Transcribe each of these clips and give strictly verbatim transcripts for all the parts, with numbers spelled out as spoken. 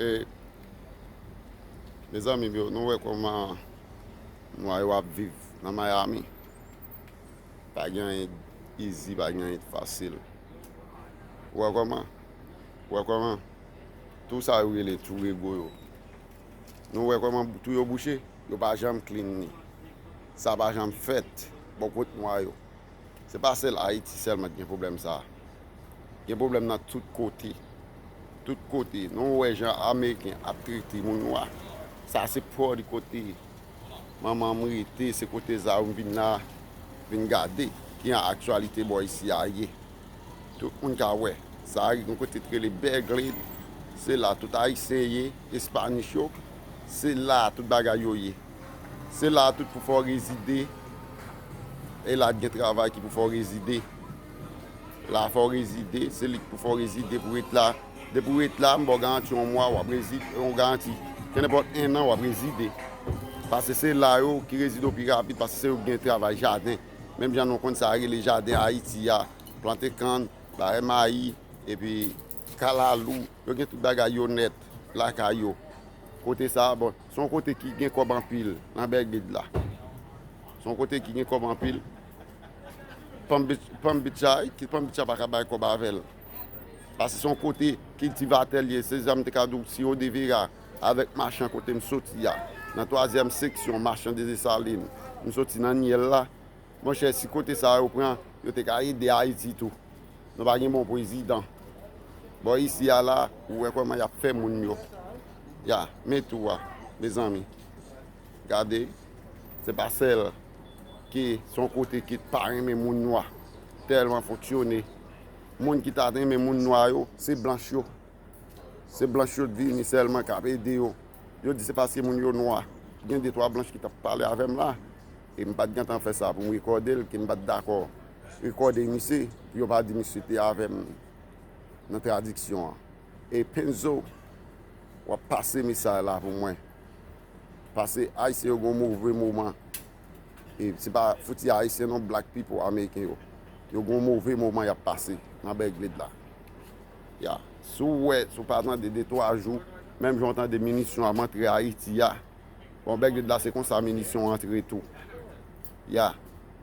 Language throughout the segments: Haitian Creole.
E, mezanmi m yo, nou wè kòman nwa yo ap viv nan Miami. Pa gen anyen easy, pa gen anyen fasil. Ou wè kòman? Ou wè kòman? Tou sa yo rele tou rego yo. Nou wè kòman tou yo bouche? Yo pa janm clean ni. Sa pa janm fèt bò kot nwa yo. Se pa sèl Ayiti sèlman ki gen pwoblèm sa a. Gen pwoblèm nan tout kote. Tout kote. Nou wè jan Ameriken ap trete moun nwa. Sa se pwòdi kote manman m rete, se kote sa yo m vin la, vin gade ki an aktyalite bò isi a ye. Tout moun ka wè. Sa a gen kote ki rele Bègled. Se la tout Ayisyen ye, Espanish yo. Se la tout bagay yo ye. Se la tout pou fè w rezide. E la gen travay ki pou fè w rezide. La fè w rezide, se li ki pou fè w rezide pou ret la. Depi w ret la, m ba w garanti yon mwa, w ap rezide, yon garanti, kenenpòt en an, w ap rezide. Paske se la yo ki rezide w pi rapid, paske se yo ki gen travay jaden. Menm jan nou konn sa rele jaden Ayiti a, plante kann, bay mayi, epi kalalou, yo gen tout bagay yo nèt lakay yo. Kote sa a, bon, se yon kote ki gen kòb anpil nan Bègled la. Se yon kote ki gen kòb anpil. Palm Beach, Palm Beach a, ki Palm Beach a pa ka bay kòb avè l. Paske se yon kote kiltivatè l ye, se jan m te ka di w, Sirop de Vera, avèk machan kote m soti a, nan twazyèm seksyon, machan de Desalin, m soti nan Nyèl la. Monchè, si kote sa yo pran, yo te ka ede Ayiti tou. Nou pa gen bon prezidan. Bò isi a la, ou wè kòman y ap fè moun yo. Ya, men tou a, mezanmi. Gade, se pa sèl ke se yon kote ki pa renmen moun nwa. Tèlman fonksyone. Moun ki ta renmen moun nwa yo, se blanch yo. Se blanch yo t vini sèlman k ap ede yo. Yo di se paske moun yo nwa. Gen de twa blanch ki t ap pale avè m la. E m pa t gentan fè sa pou m rekòde l, ke m pa t dakò rekòde misye, pou yo pa di misye te avè m nan tradiksyon an. E Penzo, w ap pase mesaj la pou mwen. Paske Ayisyen yo gen yon move moman. E se pa fouti Ayisyen non, black people, Ameriken yo. Yo gen yon move moman y ap pase nan Bègled la. Ya. Si w wè, si w pa tande de twa jou, menm jan w tande minisyon ap antre Ayiti a, bon, Bègled la se konsa minisyon antre tou. Ya.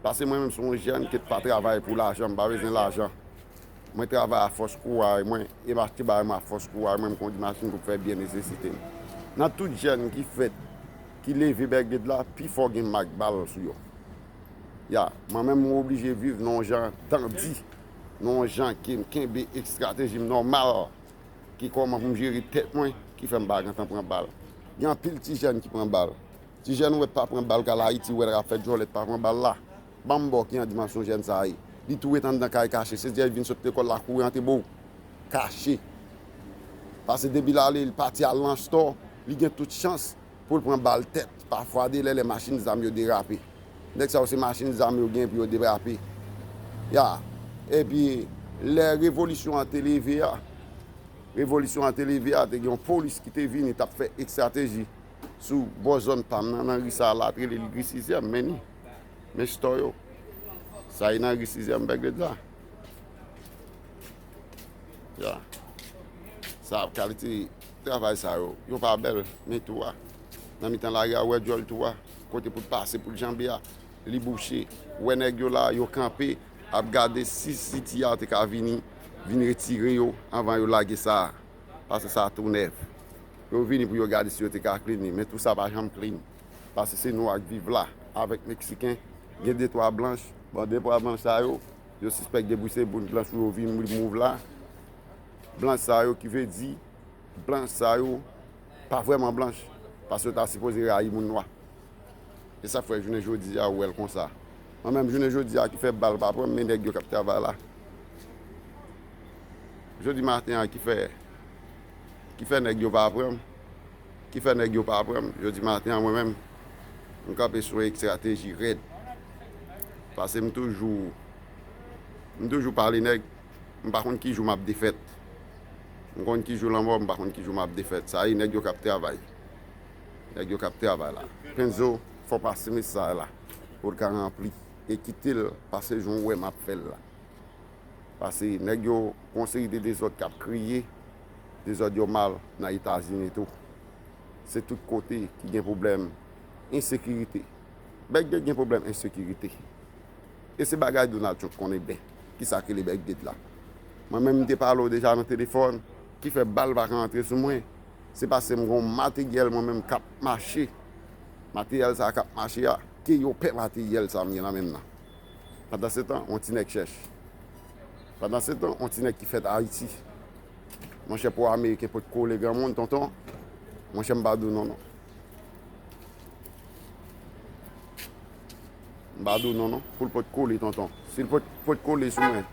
Paske mwen menm se yon jèn ki pa travay pou lajan, m pa bezwen lajan. Mwen travay a fòs kouray mwen, e m achte bagay mwen a fòs kouray mwen, m kondi machin pou m fè byen nesesite m. Nan tout jèn ki fèt, ki leve Bègled la, pifò gen mak bal sou yo. Ya, mwen menm mwen oblije viv nan yon jan tandi, nan yon jan ke m kenbe estrateji m nòmal, ke kòman pou m jere tèt mwen, ki fè m pa gentan pran bal. Gen anpil ti jèn ki pran bal. Ti jèn ou wè pa pran bal, k al Ayiti, ou wè l ap fè djòlèt pa pran bal la. Ban m ba w ki an dimansyon jèn sa a ye. Li tou ret anndan kay kache. Se lè l vin sot lekòl la kouri antre bo kache. Paske depi l ale, li pati al nan stò, li gen tout chans pou l pran bal tèt. Pafwa de lè, lè machin zam yo derape. Nèg sa yo se machin zam yo gen pou yo derape. Ya. Epi, lè revolisyon an te leve a, revolisyon an te leve a, te gen yon polis ki te vini, t ap fè estrateji sou bò zòn pa m nan, nan ri sa a la, t rele li ri sizyèm, men ni, men stò yo. Sa e nan ri sizyèm Bègled la. Ya. Sa, kalite travay sa yo, yo pa bèl, men tou a. Nan mitan lari a, ou wè djòl tou a, kote pou l pase, pou l janbe a, li bouche. Ou wè nèg yo la, yo kanpe, ap gade si siti a te ka vini, vin retire yo anvan yo lage sa a. Paske sa tou nèf. Yo vini pou yo gade si yo te ka clean li, men tou sa pa janm clean. Paske se nwa k viv la, avèk Meksiken, gen de twa blanch, bon, de twa blanch sa yo, yo sispèk debri se moun blanch pou yo vin remove la. Blanch sa yo ki vle di, blanch sa yo pa vrèman blanch, paske yo ta sipoze rayi moun nwa. E sa k fè jounen jodi a ou wè l konsa. Mwen menm jounen jodi a ki fè bal pa pran m, men nèg yo k ap travay la. Jodi maten an ki fè, ki fè nèg yo pa pran m, ki fè nèg yo pa pran m. Jodi maten an mwen menm, m kanpe sou yon estrateji rèd. Paske m toujou, m toujou pale nèg, m pa konn ki jou m ap defèt. M konn ki jou lanmò, m pa konn ki jou m ap defèt. Sa e nèg yo k ap travay. Nèg yo k ap travay la. Kenzo, fò pase mesaj la pou l ka ranpli. E kite l pase jan w wè m ap fè l la. Paske nèg yo gon seri de dezòd k ap kreye. Dezòd yo mal nan Etazini tou. Se tout kote ki gen pwoblèm ensekirite. Bèk Gate gen pwoblèm ensekirite. E se bagay Donald Trump konnen byen, kisa k rele Bèk Gate la. Mwen menm, m te pale w deja nan telefòn, ki fè bal pa ka antre sou mwen. Se paske m gen yon materyèl mwen menm k ap mache. Materyèl sa a k ap mache a, ke yo pè materyèl sa a m gen nan men m nan. Pandansetan, yon ti nèg chèch. Pandansetan, yon ti nèg ki fèt Ayiti. Monchè, pou ameriken pot kole granmoun, tonton. Monchè, m pa di w non, non. M pa di w non, non. Pou l pot kole, tonton. Si l pot, pot kole sou mwen.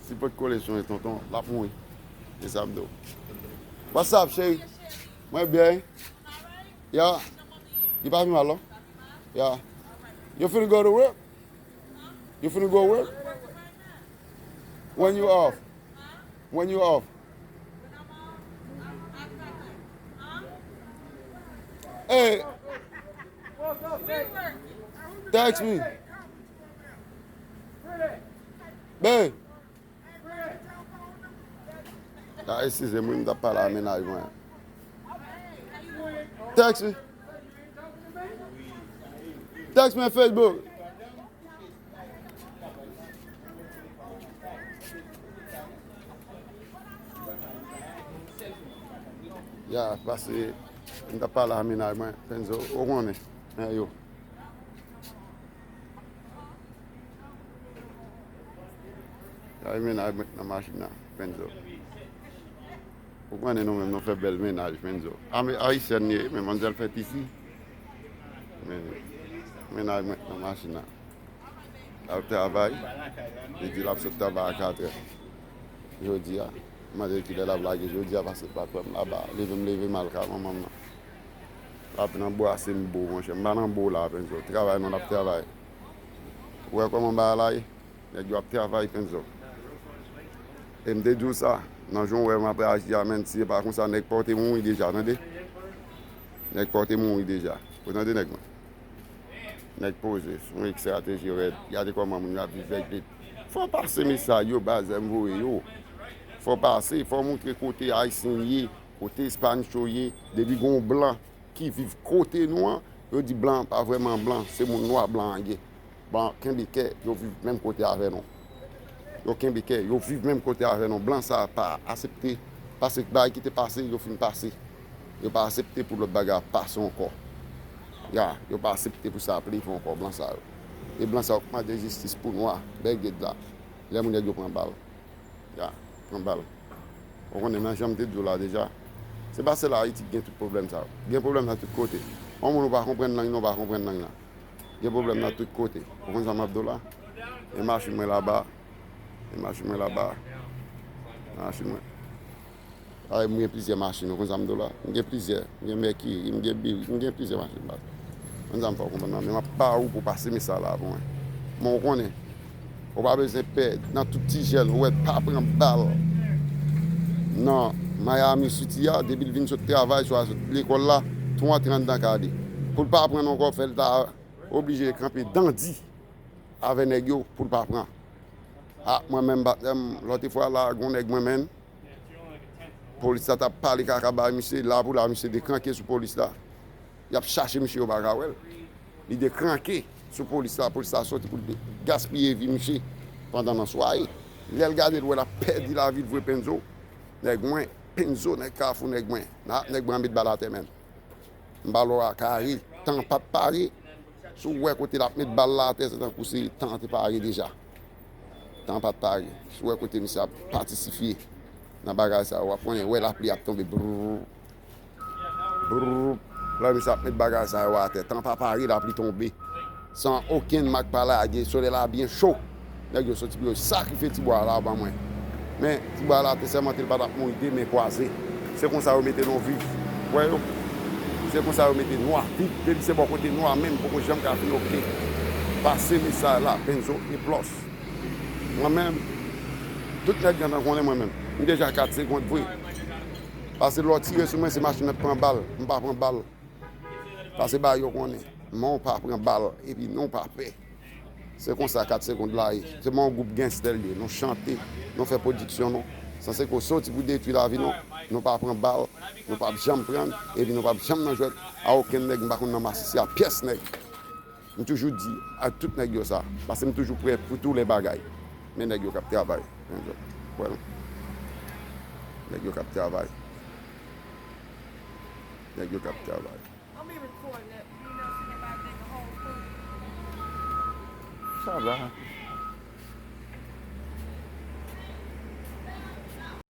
Si l pot kole sou mwen, tonton, l ap mouri. Se sa m di w. What's up, cheri? Mwen byen. Yeah. Li pa pi mal, non? Yeah. You finna go to work? You finna go work? When you off? When you off? Hey, text me. Babe. A, eskize m, wi, m t ap pale a mennaj mwen. Text me. Text me Facebook. Ya, pase, m t ap pale a mennaj mwen, Penzo, ou konnen, men yo. Ay, mennaj mwen nan machin nan, Penzo. Ou konnen nou menm nou fè bèl mennaj, Penzo. Ame-, ayisyèn li ye, men manzèl fèt isi. Men, mennaj mwen nan machin nan. L ap travay, li di l ap sot travay a katrè. Jodi a, m mande l kilè l ap lage jodi a, paske patwon m laba, leve m leve m al ka manman m nan. L ap nan bwase m bo, monchè. M pa nan bo la, Penzo. Travay non, l ap travay. Ou wè kòman bagay la ye? Nèg yo ap travay, Penzo. E m te di w sa, nan jan w wè m ap aji a, menm si se pa konsa, nèg pa w te mouri deja, tande? Nèg pa w te mouri deja. Ou tande nèg mwen? Nèg poze, se yon estrateji rèd. Gade kòman moun yo ap viv Bèk Gate. Fò w pase mesaj yo, baz, lè m voye yo. Fò w pase, fò w montre kote Ayisyen ye, kote Espanyòl ye, depi gen yon blan ki viv kote nou an, yo di blan an pa vrèman blan, se moun nwa blan an ye. Bon, kenbe kè, yo viv menm kote avè nou. Yo kenbe kè, yo viv menm kote avè nou. Blan sa a pa aksepte, paske bagay ki te pase, yo fin pase. Yo pa aksepte pou lòt bagay ap pase ankò. Ya, yo pa aksepte pou sa ap rive ankò, blan sa yo. E blan sa yo k mande jistis pou nwa, Bèk Gate la. Lè moun nèg yo pran bal. Ya, pran bal. Ou konnen nan jan m te di w la deja. Se pa sèl Ayiti ki gen tout pwoblèm sa yo. Gen pwoblèm nan tout kote. Yon moun ou pa konprann lang nan, ou pa konprann lang nan. Gen pwoblèm nan tout kote. Ou konn sa m ap di w la? E machin mwen laba. E machin mwen laba. Machin mwen. Ay, m gen plizyè machin, ou konn sa m di w la? M gen plizyè. M gen Mercury, m gen Buick, m gen plizyè machin baz. Konn sa m fè w konprann nan, men m ap ba ou pou pase mesaj la pou mwen. Men ou konnen, ou pa bezwen pè nan tout ti jèn, ou wè pa pran bal nan Miami City a, depi l vin sot travay, swa sot lekòl la, tou antre anndan kay li. Pou l pa pran ankò, fè l ta oblije kanpe dandi avè nèg yo pou l pa pran. A, mwen menm, batnè m, lòt fwa la, gon nèg mwen menm, polis la t ap pale kaka bay misye, la pou la, misye dekranke sou polis la. Y ap chache misye, yo pa ka wè l. Li dekranke sou polis la, polis la soti pou l de-, gaspiye vi misye pandan nan sware. Lè l gade, l wè l ap pèdi lavi l vre, Penzo. Nèg mwen, Penzo, nèg Kafou, nèg mwen. Na, nèg mwen an met bal atè menm. M ba l a kare, tan pa t pare. Si w wè kote l ap met bal la atè, se tankou se tan an te pare deja. Tan pa t pare. Si w wè kote misye ap patisifye nan bagay sa yo, w ap konnen, wè lapli ap tonbe. Brrr. Brrr. Lè misye ap met bagay sa yo atè, tan pa pare, lapli tonbe. San okenn mak pa lage, solèy la byen cho. Nèg yo soti pou yo sakrifye ti bwa la ban mwen. Men, ti bwa la te sèmante l pa t ap mouri de men kwaze. Se konsa yo mete nou viv. Wè yo? Se konsa yo mete nou ap viv. Depi se bò kote nou a menm, poko janm ka fin oke. Pase mesaj la, Penzo e Plus. Mwen menm, tout nèg gentan konnen mwen menm. M deja kat segond vre. Pase lè w tire sou mwen, se machin nan k pran bal. M pa pran bal. Pase bay yo konnen. Men w pa pran bal, epi non w pa pè. Se konsa Kat Segond la ye. Se pa yon gwoup ganstè l ye. Nou chante, nou fè pwodiksyon nou. Sanse ke w soti pou detwi lavi nou, nou pa pran bal, nou p ap janm pran, epi nou p ap janm nan jwèt a okenn nèg, m pa konn nan masisi a pyès nèg. M toujou di ak tout nèg yo sa, paske m toujou prè pou tou lè bagay. Men nèg yo k ap travay. Wè non. Nèg yo k ap travay. Nèg yo k ap travay. Sa va.